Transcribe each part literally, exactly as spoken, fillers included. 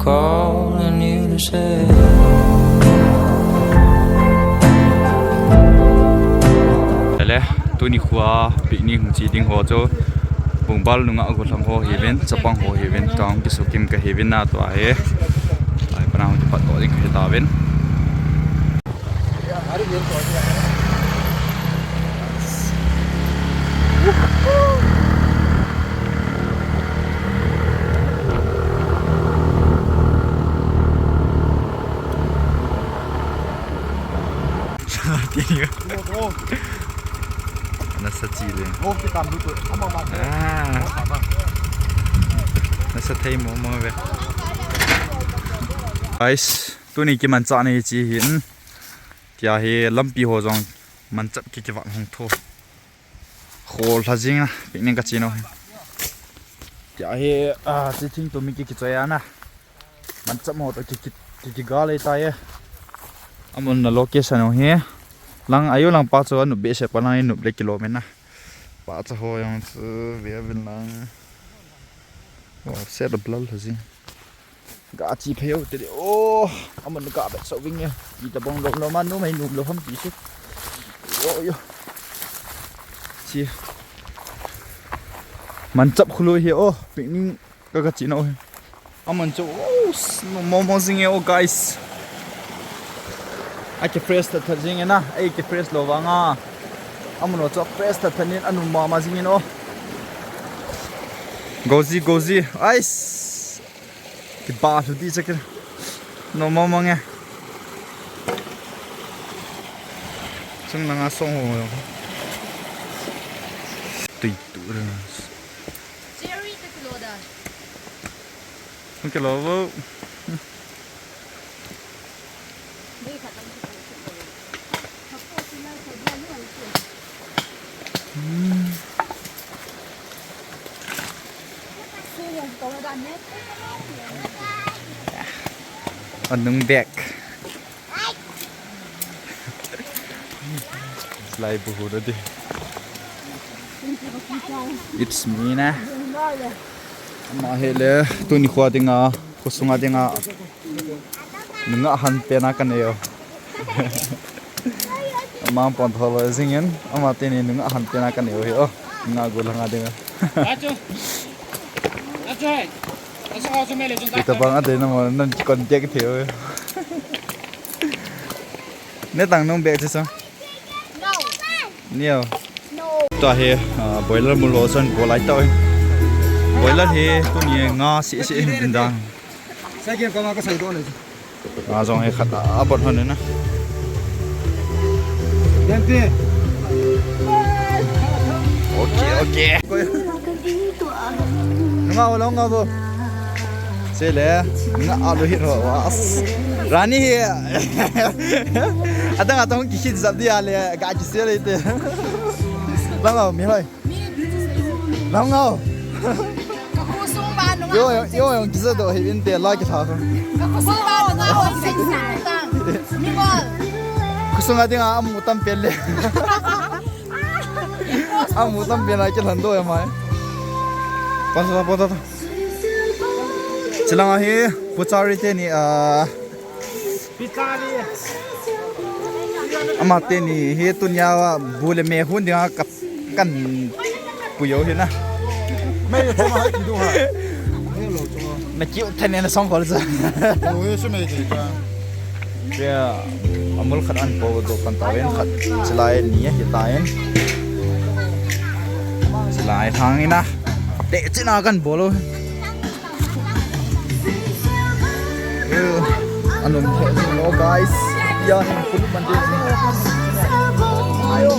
Calling you to say. Tuni khoa picnic hung che ding ho chu Bungbal nungah gollhang ho hiuvin, chapang ho hiuvin, tang kisukim kahiuvin na tua hi. Ai, pana hung kipat to ding kahi tauvin. Nasa chile. Ah. Nasa thei mo mo ve. Guys, tuni kimanchah nei chi hin. Tia hi lampi ho jong manchap ki kivat hung tho. Khol lha jing na, picnic ka che nau hi. Tia hi, ah, chi thing tu mi ki kichoi ana. Manchap mo to ki, ki, ki, kigal ei ta ye. Amun na location ho hi. Lang ayu lang pa chu anup behseh pa lang anup le kilom in na. Pa cha ho jong chu ve uvin lang. Wow, set up lal lha jing. Ga chi phei u te de. Oh, amun ga bet so ving e. Itabang lom lom a numei num lou ham ti chu. Yo, yo. Chi. Manchap khulu hi, oh, picnic ka ka che nau hi. Amun chu, oh, s-, no, mo mo jing e, oh, guys. Aki fresh that that jing e na. Aki fresh lou vang a. Amun chu fresh that that nin anum mama jing e, oh. Goji, goji. Ais. Kiba lhu di chakil. No mo mo nge. Chung langa song ho. Tui tu re. Jerry ka kilo da. Chung kilo vo. Anung bek. Lai bu hu di. It's me na. Ama hi le tuni khoa dinga, khosunga dinga. Nungah han pena ka nei u. Ama pon thol jing in, ama teni nungah han pena ka nei u hi o. Nungah gollhang a dinga. Achu. Achu hai. Achu hai chu mele jun. Itabang a dei na mo nan contact thei u. Ne tang nung bek chu sa. Nio. Tua hi, ah, boiler mul ho chun bolai tau. Boiler hi tuni nga si si hin din dang. Nga jong hi khat a bot hon na. Okay, okay. Nga ho lo nga bo. Sele, nga alu hi ro was. Rani hi. Adang adang ki khit jap dia le ga ki sele te. Lang lo mi hoi. Lang lo. Yo yo yo kisa do hi vin te la ki tha. Kusung a dinga amu tam pel le. Amu tam pel a ki lhan do ya mai. Pon sa pon sa. Chilang ahi, puchari te ni, ah, ama te ni hi tunia bu le me hun dinga ka, kan puyo hi na. Me ye chuma ha ki do ha. Na kiu te ne na song kol sa. Lo ye su me ki ka. Tia, amul khat an po do kan ta ven khat. Chilai ni hi ta in. Chilai thang ina. Te china kan bolo. Anum the lo, guys. Ya hin pulu man de. Ayo.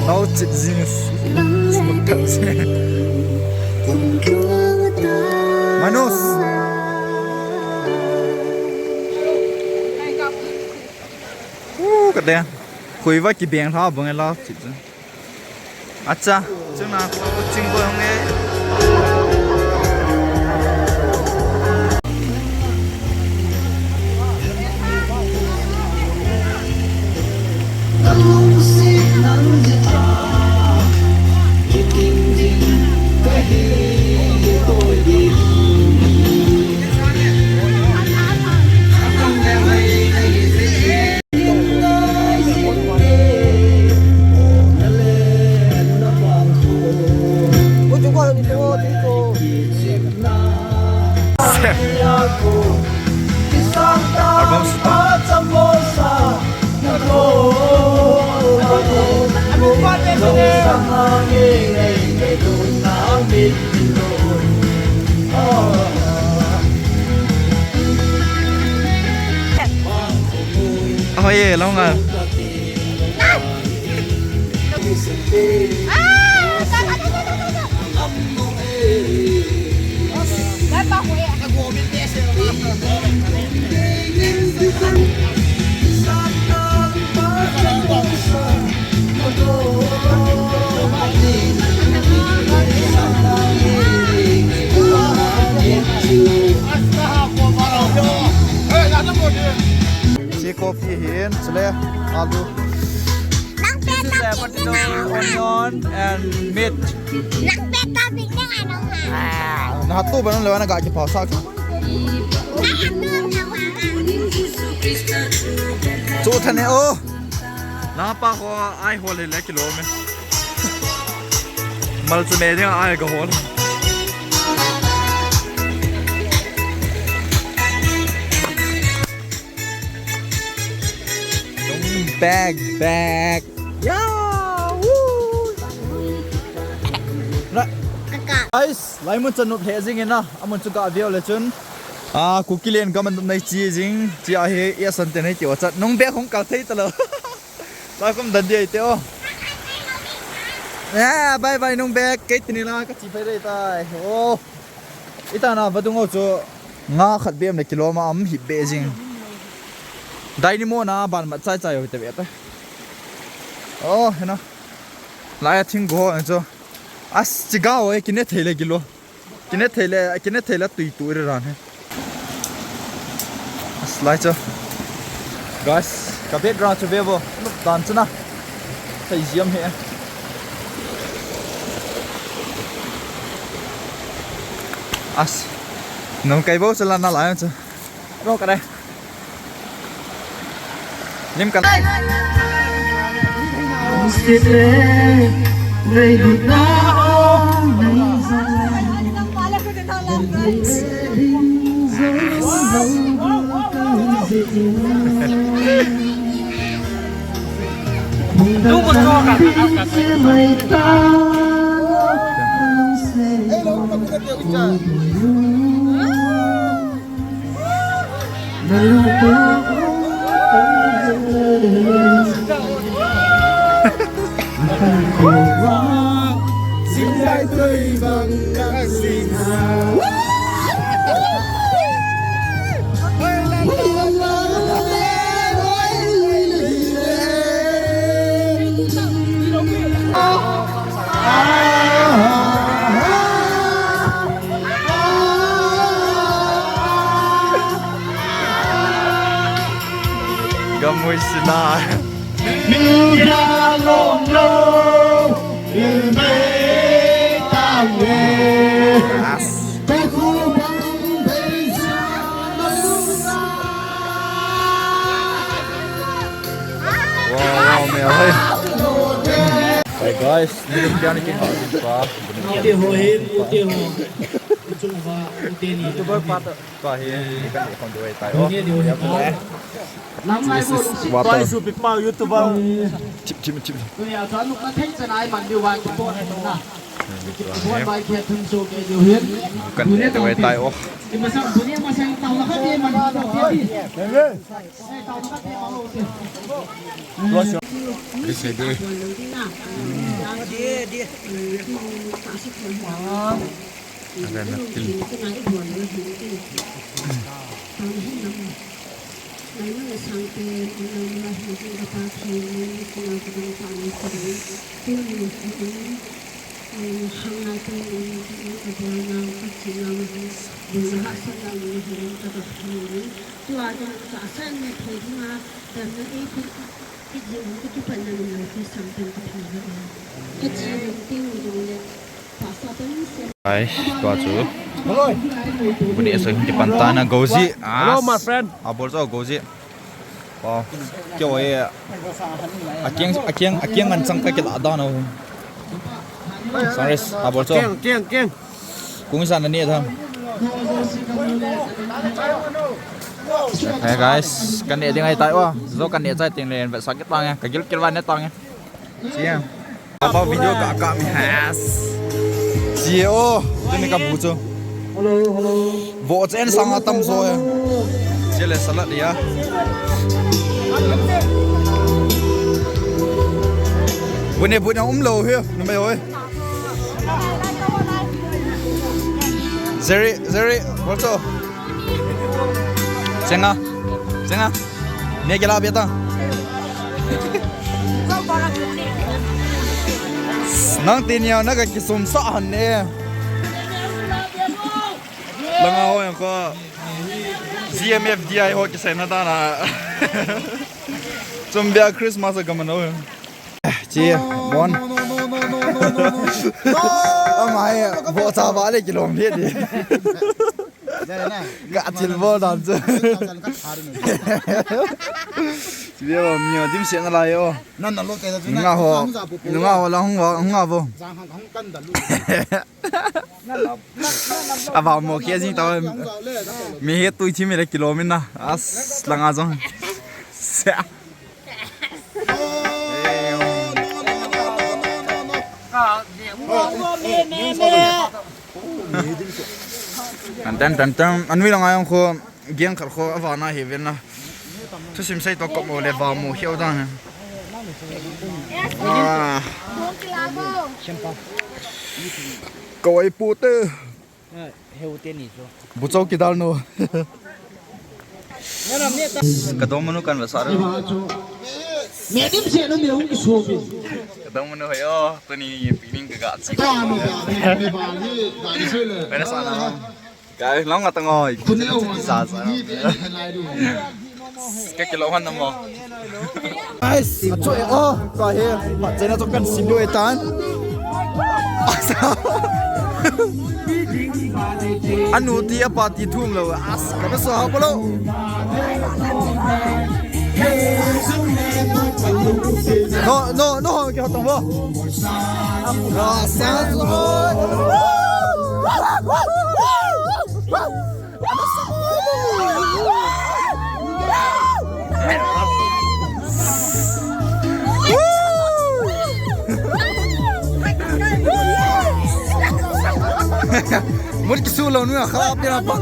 How to do this? Manus. Uh, kade. Khui va kibeng tha bang la chit. Acha, chuna ko ching ko hong e. Ahoy, eh, long ah. Tea coffee hin, chule, alu. This is a potato, onion, and meat. Nang pet topic na nga nung ha. Ah, na tu ba nung lewa na ga ki pau sa. Nang ang nung na wa. Chu tha ne o. Na pa ho ai ho le le kilo me. Mal chu me ding ai ga ho. Bag, bag. Yeah, woo. Guys, lai mun chu nop lheh jing in a, amun chu ga veu le chun. A, Kuki len gam a nop nei chi jing, chi a hi, i a san te nei ti o chat. Nung bag hung kal thei ta lo. Lai kum dan dia i te o. Yeah, bye bye nung bag. Kei tini la ka chi phei dei tai. Oh. Ita na vadung o chu nga khat bem le kilo ma am hi be jing. Dai ni mo na ban mat chai chai o te be ta. Oh, hena. Lai a thing go ang chu. As chi ga o e kine thei le kilo. Kine thei le, kine thei le tui tu ri ran he. As lai chu. Guys, ka background chu ve vo. Nop dan chu na. Thei jiam he. As. Nung kai bo chu la na lai chu. Ro ka dai. Lim ka. Gamui sina. Yes. Wow, wow, mel hoi. Hey guys, ni pian ki ha pa. Ute ho he, ute ho. Uchung ba, ute ni. YouTuber pa to, pa he, ni kan ni kon doi tai. Oh. Ute ni ho he pa. This is water. Chip, chip, chip. Kan ni doi tai oh. This is good. Agan na tin. Ai, tua chu. Buni asa kipan ta na Goji. Hello, my friend. Abol jo Goji. Wow. Kyo e. Akiang, akiang, akiang an chang ka kila da na. Sorry, abol jo. Kiang, kiang, kiang. Kung sa na ni tham. Hey guys, kan ne ding ai tai wa. Jo kan ne chai ting le vet sakit tang ya. Ka gil kil wa ne tang ya. Siang. Aba video ka ka mi has. Cie o, tuni ka bu chu. Hello, hello. Bo chen sang atam zo e. Cie le salad ya. Bune bune um lo he, numei oi. Jerry, Jerry, bol cho. Senga, senga. Mia kela bia ta. Nang tin ya na ka kisum sa han ne. Langa ho yang ko. G M F D I ho kisai na ta na. Chum bia Christmas ka man ho. Chi, bon. Amai, bo cha ba le kilom le di. Ka chil bol dan chu. Chi be ba mi dim se na lai o. Nga ho, nga ho la hung wa, hung wa bo. Ava mo kia jing ta. Mi he tui thi mi le kilom na. As langa jong. Sa. Tan tan tan tan. Anui lang ayong ko giang khar ko avana he vel na. Thusim sei to ko mo le va mo hiu dan. Ah. Ko ai pu te. Heu te ni chu. Bu chau kidal no. Ka dong manu kan va sa re. Me dim se no me hung ki so bi. Ka dong manu hoi o, tuni picnic ka ga chi. Ka no ba, me ba ni, ba ni se le. Pera sa na. Ka long atang oi. Tuni o sa sa. Ka kilo han na mo. Guys, acho e o, ka he, pa chena to kan sindo e tan. Anu ti apa ti thum lo, as, ka so ha bolo. No, no, no, ke hotong bo. Asa. Mun kisu lo nu kha pira pa.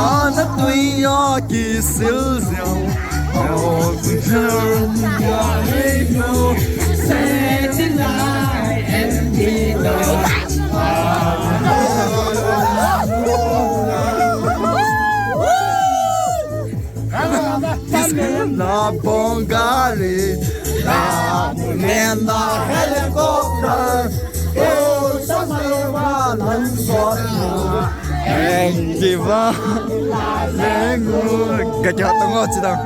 Ana tui ya kisil ziau. La Bongali, la Munena helicopter, oh, Samewa Lansot. Engiva lengu. Gacha tango chidang.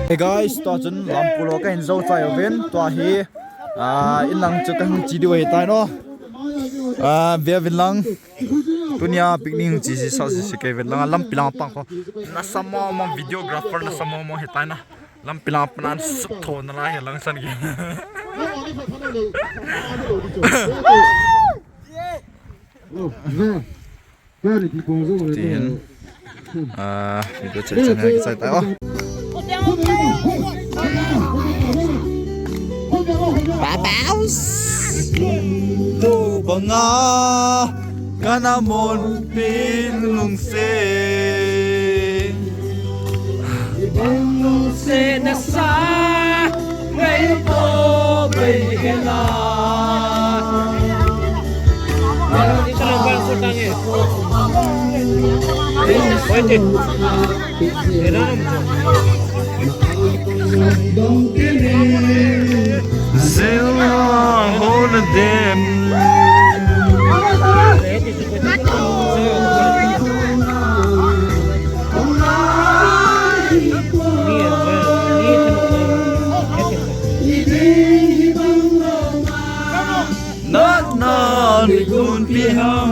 Hey guys, tua chun Lampulo kahin jou chai uvin, tua hi, ah, inlang chu kahin che diu ahitai no. Ah, ve uvin lang. Tunia picnic hung che ji sa ji se kei uvin lang, lampi lang pang kho. Nasa mama videographer nasa mama ahitai na. Lampi lang pan an sup tho nalai hi lang san ki. Tin. Ah, video chat channel ki sai ta. Oh. Babaus. Tu banga kana mon pin lungse. Ibang lungse nasa. Natna ni kun pi ham.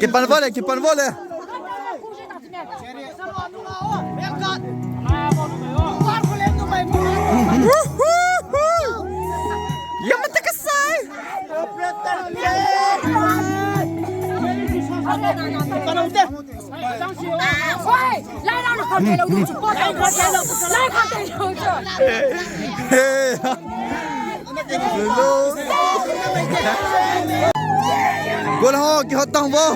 Kipan vale, kipan vale. Yamata kasai. Gol ho, kihot tang vo.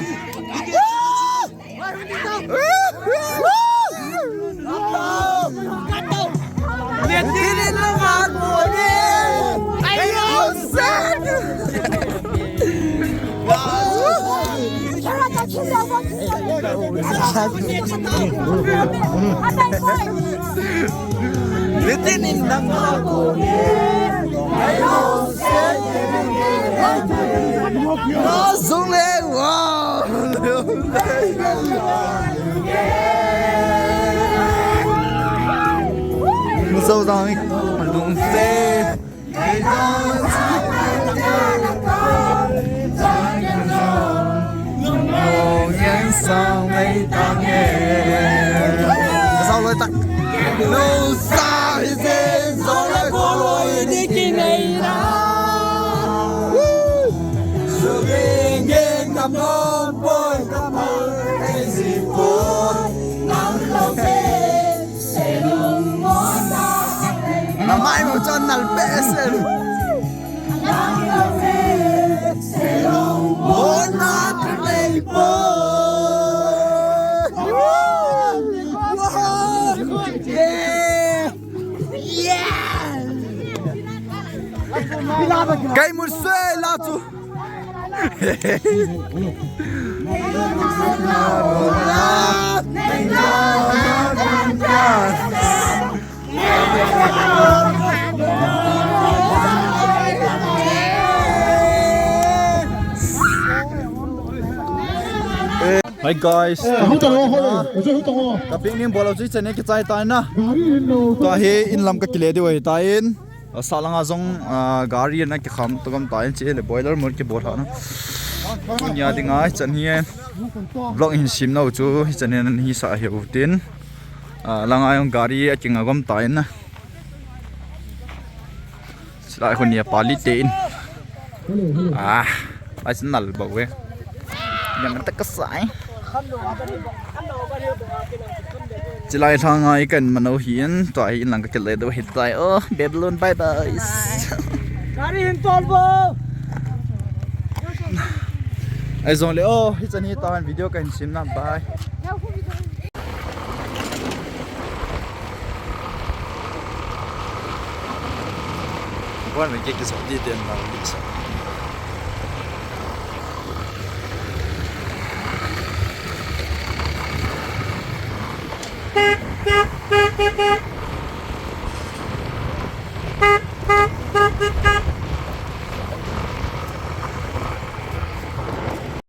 Zo zang lung se. Sao loi tak. Lo sa hi se, zo le ko loi ni ki nei na. Woo! Su ge ge ka mo poi ka mo, ei si poi, nang lo se. Na mai mo chon nal pe se. Mo na pe po. Yeah. Yeah. Kai mu se la chu. Hi guys. Ka picnic bol chu chane kichai tai na. Tua hi in lam ka kile diu ahi tai. Asa langa jong, ah, gari na kikham to gam ta in che le boiler mur kibol ha na. Tunia dinga hichan hi vlog hin sim nau chu hichan hi nan hi sa hi u tin. Ah, langa jong gari a kinga gam ta in na. Chilai khun nia pali te in. Ah, ai sin nal bau ve. Nia man ta ka sai. Chilai thang ai kan mano hi in, tua hi in lang ka kile do hi tai. Oh, Babylon, bye bye. Gari hin tol bo. Ai jong le, oh, hichan hi ta han video kan sim na, bye. Buan me ke ke so di den na di so.